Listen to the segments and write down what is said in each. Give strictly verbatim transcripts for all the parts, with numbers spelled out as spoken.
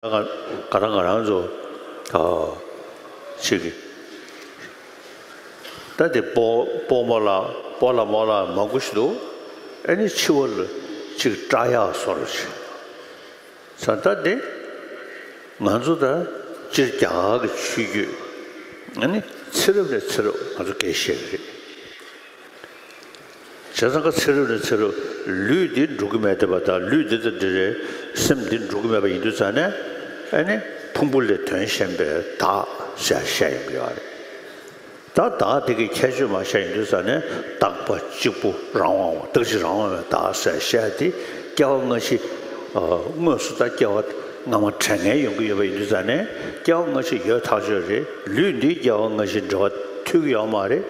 ད་ག་ད་ང་རང་ཚོ་ཨ་ཅིག་ད་དེ་སྤོ་སྤོ་རྨོ་ལགས་སྤོ་ལགས་རྨོ་ལགས་མང་པོ་ཞིག་འདུག་ཨ་ནི་འཆི་བ་ལ་ཅིག་སྐྲག་ཡག་བཟོ་འདྲ་ཅིག་ས་ད་དེ་ང་ཚོ་ད་སྤྱིར་རྒྱ་གར་གྱི་ཆོས་བརྒྱུད་ཨ་ནི་ཚེ་རབས་ནས་ཚེ་རབས་ང་ཚོ་སྐད་བཤད་གི་རེད། བྱས་ཙང་ཀ་ཚེ་རབས་ནས་ཚེ་རབས་ལུས་འདི་འགྲོ་གི་མེད་བསྡད་པ་དང་ལུས་འདི་དང་འདི་རེད། སེམས་འདི་འགྲོ་གི་མེད་པ་ཡིན་དུས་ཙང་ནས་ཨ་ནི་ཕུང་པོ་ལས་དོན་གཞན་པའི་བདག་ཟེར་བཤད་ཡོང་གི་ཡོད་རེད། ད་བདག་དེ་གི་ཁྱད་ཆོས་མར་བཤད་ཡོང་དུས་ཙང་ནས་རྟག་པ་གཅིག་པུ་རང་དབང་བ་རྟག་གཅིག་རང་དབང་བའི་བདག་ཟེར་བཤད་དེ་སྐྱེ་བ་སྔ་ཕྱི་དངོས་སུ་ད་སྐྱེ་བ་སྔ་མ་དྲན་མཁན་ཡོང་གི་ཡོད་པ་ཡིན་དུས་ཙང་ནས་སྐྱེ་བ་སྔ་ཕྱི་ཡོད་ཐག་ཆོད་རེད། ལུས་འདིའི་སྐྱེ་བ་སྔ་ཕྱི་འབྲེལ་བ་མཐུད་ཀྱི་ཡོད་མ་རེད།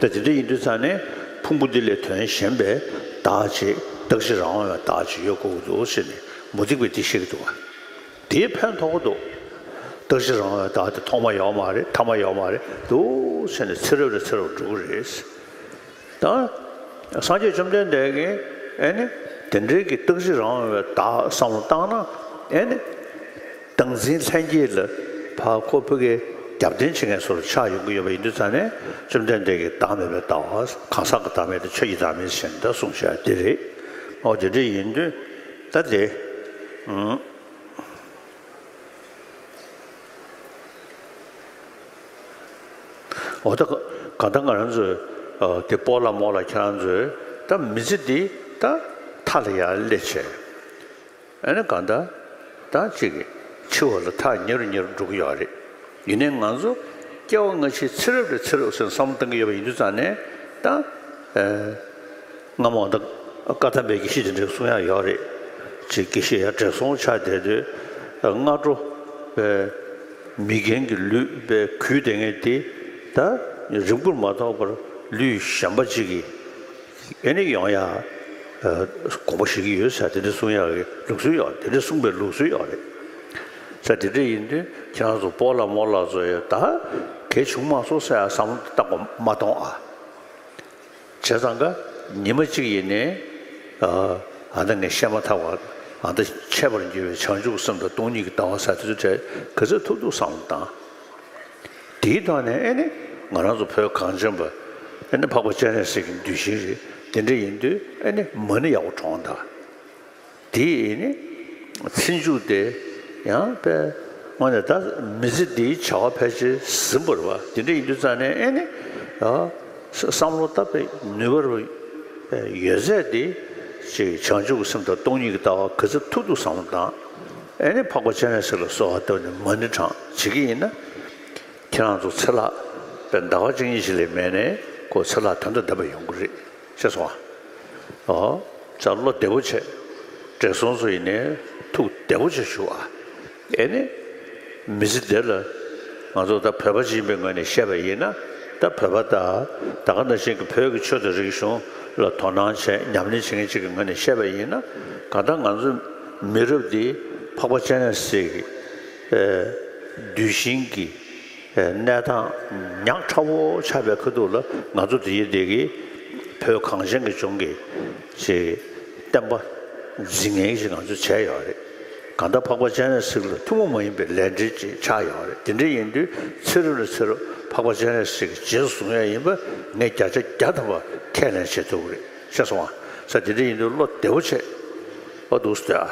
ད་དེ་འདྲ་ཡིན་དུས་ཙང་ནས་ཕུང་པོ་འདི་ལས་དོན་གཞན་པའི་བདག་ཅིག་རྟག་གཅིག་རང་དབང་བའི་བདག་ཅིག་ཡོད་དགོས་ཀྱི་འདུག་ཟེར་ནས་མུ་སྟེགས་པས་འདི་བཤད་ཀྱི་འདུག་བ། དེའི་ཕན་ཐོགས་ཀྱི་འདུག་རྟག་གཅིག་རང་དབང་བདག་དེ་ཐོག་མ་ཡོད་མ་རེད། ཐ་མ་ཡོད་མ་རེད་འདུག་ཟེར་ནས་ཚེ་རབས་ནས་ཚེ་རབས་འགྲོ་གི་རེད། ད་སངས་རྒྱས་བཅོམ་ལྡན་འདས་ཀྱིས་ཨེ་ནི་དེ་འདྲའི་གི་རྟག་གཅིག་རང་དབང་བའི་བདག་བསམ་བློ་བཏང་ན་ཨེ་ནི་བདག་འཛིན་ལྷན་སྐྱེས་ལ་ཕར་ཁོ་ཕ་གིའི་རྒྱབ་རྟེན་བྱེད་མཁན་བཟོ་འདྲ་ཆགས་ཡོང་གི་ཡོད་པ་ཡིན་དུས་ཙང་ནས་བཅོམ་ལྡན་འདས་ཀྱིས་བདག་མེད་པའི་ལྟ་བ་གང་ཟག་གི་བདག་མེད་དང་ཆོས་ཀྱི་བདག་མེད་ཟེར་ནས་ད་གསུངས་བཞག་དེ་རེད། ཨོ་དེ་འདྲ་ཡིན་དུས་ད་དེ་ཨུམ། འོ་ད་ག་ད་ང་རང་ཚོས་ཨ་དེ་སྤོ་ལགས་རྨོ་ལགས་ཁྱེད་རང་ཚོས་ད་མི་ཚེ་འདི་ད་མཐའ་ལ་ཡར་སླེབས་བྱས་ཨ་ནི་གང་ལྟར་ད་ཅིག་འཆི་བ་ལ་ཐག་ཉེ་རུ་ཉེ་རུ་འགྲོ་གི་ཡོད་རེད། ཡིན་ནའི་ང་ཚོ་སྐྱེ་བ་སྔ་ཕྱི་ཚེ་རབས་ནས་ཚེ་རབས་ཟེར་བསམ་བློ་གཏང་གི་ཡོད་པ་ཡིན་དུས་ཙང་ནས་ད་ཨ། སྔ་མོ་ད་བཀའ་གདམས་པའི་དགེ་བཤེས་དེ་འདྲ་གསུང་ཡག་ཡོད་རེད། ཅིག་དགེ་བཤེས་ཡར་བགྲེས་སོང་ཆགས་བསྡད་དུས་སྔ་དྲོ་པའི་མི་རྒན་གྱི་ལུས་པའི་གུས་བསྡད་མཁན་དེ་ད་རིང་པོར་མ་ཐོགས་པར་ལུས་གཞན་པ་ཅིག་གིས་ཨེ་ནི་ཡོང་ཡག་དགོངས་པ་བཞེས་ཀྱི་ཡོད་ཟེར་དེ་འདྲ་གསུང་ཡག་གི་ལུགས་སྲོལ་ཡོད། དེ་འདྲ་གསུངས་པའི་ལུགས་སྲོལ་ཡོད་རེད། ཟེར་དེ་འདྲ་ཡིན་དུས་ཁྱེད་རང་ཚོ་སྤོ་ལགས་རྨོ་ལགས་ཚོ་ཡང་ད་གལ་བྱུང་མ་སོང་ཟེར་ཡག་བསམ་བློ་བཏང་མ་གཏོང་ཨ། བྱས་ཙང་ཀ་ཉི་མ་གཅིག་ཡིན་ནའི་ཨ་ད་ངས་བཤད་མ་ཐག་པ་ཨ་ད་ཆད་པར་འགྱུར་བའི་བྱང་ཆུབ་སེམས་དང་སྟོང་ཉིད་ཀྱི་ལྟ་བ་ཟེར་དེ་ཚོ་གྲས་ག་ཚོད་ཐུབ་ཐུབ་བསམ་བློ་བཏང་། དེའི་ཐོག་ནས་ཨེ་ནི་ང་རང་ཚོ་བོད་གངས་ཅན་པ་ཨེ་ནི་འཕགས་པ་སྤྱན་རས་གཟིགས་ཀྱི་གདུལ་ཞིང་རེད། དེ་འདྲ་ཡིན་དུས་ཨེ་ནི་མ་ཎི་ཡག་པོ་བགྲངས་དང་། དེ་ཡིས་ནི་ཚེ་མཇུག་དེ་ཡང་དཔེ་དངོས་གནས་ད་མི་ཚེ་འདིའི་བྱ་བ་ཕལ་ཆེར་ཟིན་པ་རེད་བ། དེ་འདྲ་ཡིན་དུས་ཙང་ནས་ཨེ་ནི་ཨ་བསམ་བློ་བཏབ་པའི་ནུས་པ་རུ་ཡོད་ཚད་དེ་ཅིག་བྱང་ཆུབ་ཀྱི་སེམས་དང་སྟོང་ཉིད་ཀྱི་ལྟ་བ་ག་ཚོད་ཐུབ་ཐུབ་བསམ་བློ་བཏང་། ཨེ་ནི་འཕགས་པ་སྤྱན་རས་གཟིགས་ལ་གསོལ་བ་བཏབ་ནས་མ་ཎི་བགྲངས་བྱེད་ཀྱི་ཡིན་ན། ཁྱེད་རང་ཚོ་ཚེ་ལྷག་པའི་ཟླ་བ་གཅིག་གཉིས་ཤིག་ལས་མེད་ནས་ཁོ་ཚེ་ལྷག་དོན་དང་ལྡན་པ་ཡོང་གི་རེད། ཤེས་སོང་ཨ། ཨོ། ཙང་བློ་བདེ་པོ་བྱས། བགྲེས་སོང་ཚོ་ཡིན་ནའི་ཐུགས་བདེ་པོ་བྱས་བཞུགས་ཨ། ཨེ་ནི། མི་ཚེ་འདི་ལ། ང་ཚོ་ད་བོད་པ་ཅིག་ཡིན་པའི་ངོས་ནས་བཤད་པ་ཡིན་ན། ད་བོད་པ་དང་། ད་ག་ནང་བཞིན་གྱི་བོད་ཀྱི་ཆོས་དང་རིག་གཞུང་ལ་དོ་སྣང་བྱས་ཉམས་ལེན་བྱེད་མཁན་ཅིག་གི་ངོས་ནས་བཤད་པ་ཡིན་ན། གང་ལྟར་ང་ཚོ་མི་རབས་འདི་འཕགས་པ་སྤྱན་རས་གཟིགས་ཀྱི། ཨེ། གདུལ་ཞིང་གི། གནས་སྟངས་ཉག་ཕྲ་བོ་ཆགས་པའི་ཁ་ཐུག་ལ་ང་ཚོ་འདི་ཡི་འདི་གི་བོད་གངས་ཅན་གྱི་ལྗོངས་ཀྱི་ཅིག་བསྟན་པ་འཛིན་མཁན་ཞིག་ང་ཚོས་བྱས་ཡོད་རེད། གང་ལྟར་འཕགས་པ་སྤྱན་རས་གཟིགས་ལ་ཐུན་མོང་མ་ཡིན་པའི་ལས་འབྲེལ་ཅིག་ཆགས་ཡོད་རེད། དེ་འདྲ་ཡིན་དུས་ཚེ་རབས་ནས་ཚེ་རབས་འཕགས་པ་སྤྱན་རས་གཟིགས་ཀྱི་རྗེས་སུ་བཟུང་ཡ་ཡིན་པ་ངས་བརྒྱ་ཆ་བརྒྱ་ཐམ་པ་ཁས་ལེན་བྱེད་ཐུབ་ཀྱི་རེད། ཤེས་སོང་ཨ། ས་དེ་འདྲ་ཡིན་དུས་བློ་བདེ་བོ་བྱེད། ཨོ་འདུག་སྟེ་ཨ།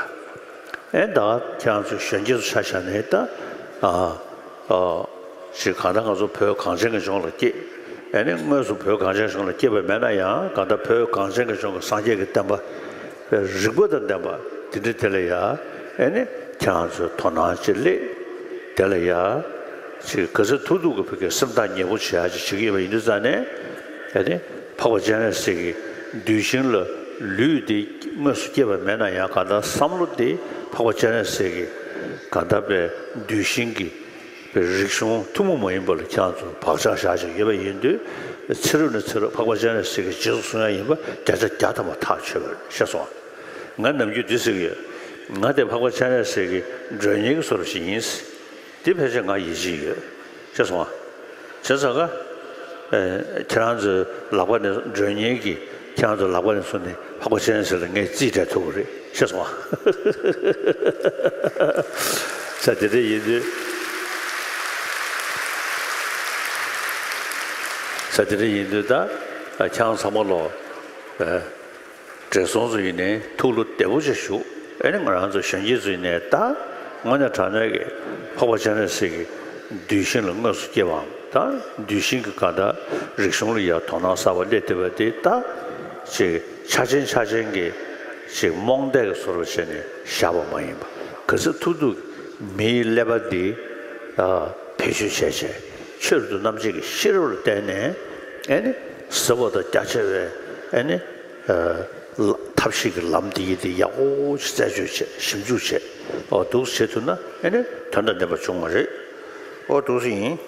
ཨེ་ད་ཁྱེད་རང་ཚོ་གཞོན་སྐྱེས་ཚོ་ཆ་བཞག་ནས་ད་ཨ་ཨ་ཞིག་གང་ལྟར་ང་ཚོ་བོད་གངས་ཅན་གྱི་ལྗོངས་ལ་སྐྱེས། ཨེ་ནི་དངོས་སུ་བོད་གངས་ཅན་གཞུང་ལ་སྐྱེས་པ་མེད་ན་ཡང་གང་ལྟར་བོད་གངས་ཅན་གྱི་ལྗོངས་ཀྱི་སངས་རྒྱས་ཀྱི་བསྟན་པ་རིག་པ་དང་ལྡན་པ་དེ་འདྲ་དེ་ལ་ཡ་ཨེ་ནི་ཁྱེད་རང་ཚོས་དོ་སྣང་ཅིག་སླེབས། དེ་ལ་ཡ་ཅིག་ག་ཚོད་ཐུབ་ཐུབ་ཀྱི་བོད་ཀྱི་སེམས་ཐག་ཉེ་པོ་བྱེད་ཡ་ཅིག་བྱེད་ཀྱི་ཡོད་པ་ཡིན་དུས་ཙང་ནས་ཨེ་ནི་འཕགས་པ་སྤྱན་རས་གཟིགས་ཀྱི་གདུལ་ཞིང་ལ་ལུས་འདི་དངོས་སུ་སྐྱེས་པ་མེད་ན་ཡང་གང་ལྟར་བསམ་བློ་འདི་འཕགས་པ་སྤྱན་རས་གཟིགས་ཀྱི་གང་ལྟར་པའི་གདུལ་ཞིང་གི་རིག་གཞུང་ཐུན་མོང་མ་ཡིན་པ་ལ་ཁྱེད་རང་ཚོ་བག་ཆགས་བཞག་བཞག་ཡོད་པ་ཡིན་དུས། ཚེ་རབས་ནས་ཚེ་རབས་འཕགས་པ་སྤྱན་རས་གཟིགས་ཀྱི་རྗེས་སུ་བཟུང་ཡ་ཡིན་པ་བརྒྱ་ཆ་བརྒྱ་ཐམ་པ་ཐག་ཆོད་པ་རེད། ཤེས་སོང་ཨ། ང་ནམ་རྒྱུན་འདི་ཟེར་གྱི་ཡོད། ང་དེ་འཕགས་པ་སྤྱན་རས་གཟིགས་ཀྱི་མགྲོན་གཉེར་གྱི་བཟོ་འདྲ་ཞིག་ཡིན། འདི་ཕལ་ཆེར་ང་ཡིད་ཆེས་ཡོད། ཤེས་སོང་ཨ། བྱས་ཙང་ཀ་ཨེ། ཁྱེད་རང་ཚོའི་ལག་པ་ནས་མགྲོན་གཉེར་གྱིས་ཁྱེད་རང་ཚོའི་ལག་པ་ནས་བཟུང་ནས་འཕགས་པ་སྤྱན་རས་གཟིགས་ལ་ངས་རྩིས་སྤྲད་ཐུབ་ཀྱི་རེད། ཤེས་སོང་ཨ། ས་དེ་འདྲ་ཡིན་དུས། ས་དེ་འདྲ་ཡིན་དུས་ད་ཁྱེད་རང་ཚང་མ་ལོ། བགྲེས་སོང་ཚོ་ཡིན་ནའི་ཐུགས་བློ་བདེ་པོ་ཅིག་བཞུགས། ཨེ་ནི་ང་རང་ཚོ་གཞོན་སྐྱེས་ཚོ་ཡིན་ནའི་ད་དངོས་གནས་དྲང་གནས་ཀྱི་འཕགས་པ་སྤྱན་རས་གཟིགས་ཀྱི་གདུལ་ཞིང་ལ་དངོས་སུ་སྐྱེ་བའམ་ད་གདུལ་ཞིང་གི་གང་ལྟར་རིག་གཞུང་ལ་ཡང་དོ་སྣང་གསར་པ་སླེབས་བསྡད་པ་དེ་ད་ཅིག་ཆ་ཆེན་ཆ་ཆེན་གྱི་ཅིག་རྨོངས་དད་ཀྱི་བཟོ་འདྲ་བྱས་ནས་བཞག་པ་མ་ཡིན་པ། ག་ཚོད་ཐུབ་ཐུབ་མིའི་ཀླད་པ་འདི་བེད་སྤྱོད་བྱས་བྱས་ཆོས་རབ་ཏུ་རྣམ་འབྱེད་ཀྱི་ཤེས་རབ་ལ་བརྟེན་ནས་ཨེ་ནི་ཟབ་པ་དང་རྒྱ་ཆེ་བའི་ཨེ་ནི། ལ་ཐབས་ཤེས་ཀྱི་ལམ་འདི་ཡིན་ཏེ་ཡག་པོ་ཞིག་རྩད་གཅོད་བྱས་ཞིབ་འཇུག་བྱས། ཨོ་འདུག་སེ་བྱེད་ཐུབ་ན་ཨེ་ནི་དོན་དང་ལྡན་པ་བྱུང་བ་རེད། ཨོ་འདུག་སེ་ཡིན།